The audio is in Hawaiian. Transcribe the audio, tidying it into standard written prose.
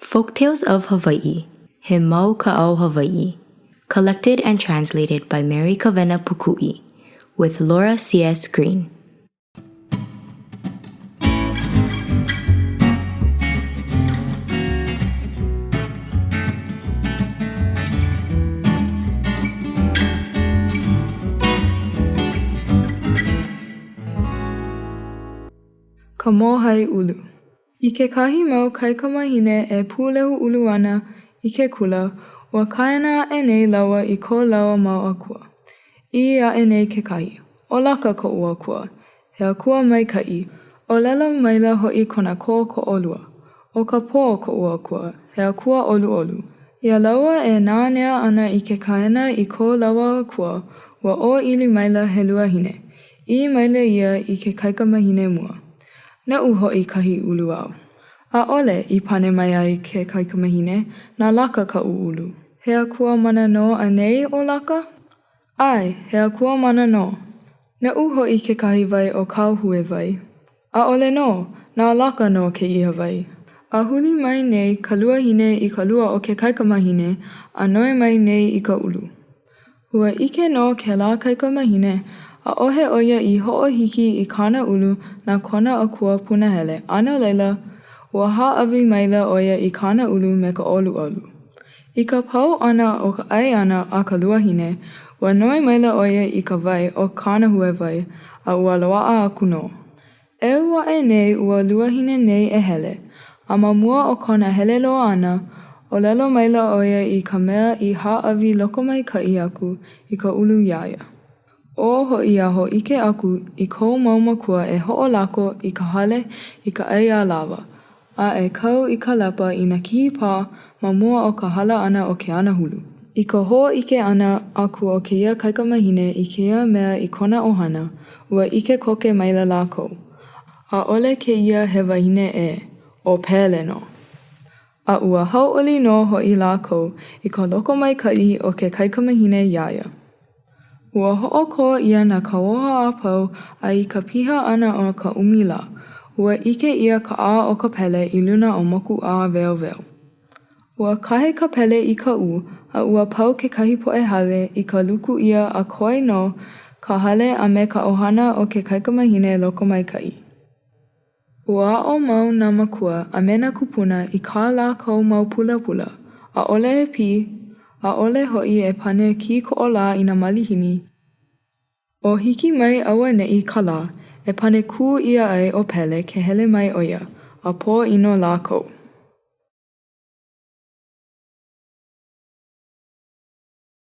Folktales of Hawaii, He Mau Kaʻao Hawaiʻi, collected and translated by Mary Kawena Pukui, with Laura C.S. Green. Ka Mōhai ʻUlu I kekahi mau kaikamāhine e pūlehu ʻulu ana i ke kula, ua kaena aʻe nei lāua i ko lāua mau akua. ʻĪ aʻe nei kekahi, ʻO Laka koʻu akua, he akua maikaʻi. ʻŌlelo maila hoʻi kona kōkoʻolua, ʻO ka pō koʻu akua, he akua ʻoluʻolu. Iā lāua e nanea ana i ke kaena i ko lāua akua, ua ʻōʻili maila he luahine. ʻĪ maila ia i ke kaikamahine mua, Naʻu hoʻi kahi ʻulu āu. ʻAʻole, i pane mai ai ke kaikamahine, na Laka kaʻu ʻulu. He akua mana nō anei ʻo Laka? ʻAe, he akua mana nō. Naʻu hoʻi kekahi wai o kāu huewai. ʻAʻole nō, na Laka nō kēia wai. A huli mai nei ka luahine i ka lua o ke kaikamahine a noi mai nei i ka ʻulu. Ua ʻike nō kēlā kaikamahine, ʻaʻohe ʻo ia i hoʻohiki i kāna ʻulu na kona akua punahele, a no laila, ua hāʻawi maila ʻo ia i kāna ʻulu me ka ʻoluʻolu. I ka pau ʻana o ka ʻai ʻana a ka luahine, ua noi maila ʻo ia i ka wai o kāna huewai, a ua loaʻa aku nō. ʻEu aʻe nei ua luahine nei e hele, a ma mua o kona hele loa ʻana, ʻōlelo maila ʻo ia i ka mea i hāʻawi lokomaikaʻi aku i ka ʻulu iā ia. Ō hoʻi a hōʻike aku i kou mau mākua e hoʻolako i ka hale i ka ʻai a lawa, a e kau i ka lepa i nā kihi pā ma mua o ka hala ʻana o ke anahulu. I ka hōʻike ʻana aku o kēia kaikamahine i kēia mea i kona ʻohana, ua ʻike koke maila lākou, ʻaʻole kēia he wahine ʻē, ʻo Pele nō. A ua hauʻoli nō hoʻi lākou i ka lokomaikaʻi o ke kaikamahine iā ia. Ua hoʻokō ʻia nā kauoha a pau a i ka piha ʻana o ka ʻumi lā, ua ʻike ʻia ka ʻā o ka pele i luna o Mokuʻāweoweo. Ua kahe ka pele i Kaʻū, a ua pau kekahi poʻe hale i ka luku ʻia a koe nō ka hale a me ka ʻohana o ke kaikamahine lokomaikaʻi. Ua aʻo mau nā mākua a me nā kūpuna i kā lākou mau pulapula, ʻaʻole e pī, ʻaʻole hoʻi e pane kīkoʻolā i nā malihini, o hiki mai auaneʻi ka lā e pane kū ʻia ai ʻo Pele ke hele mai ʻo ia, a pōʻino lākou.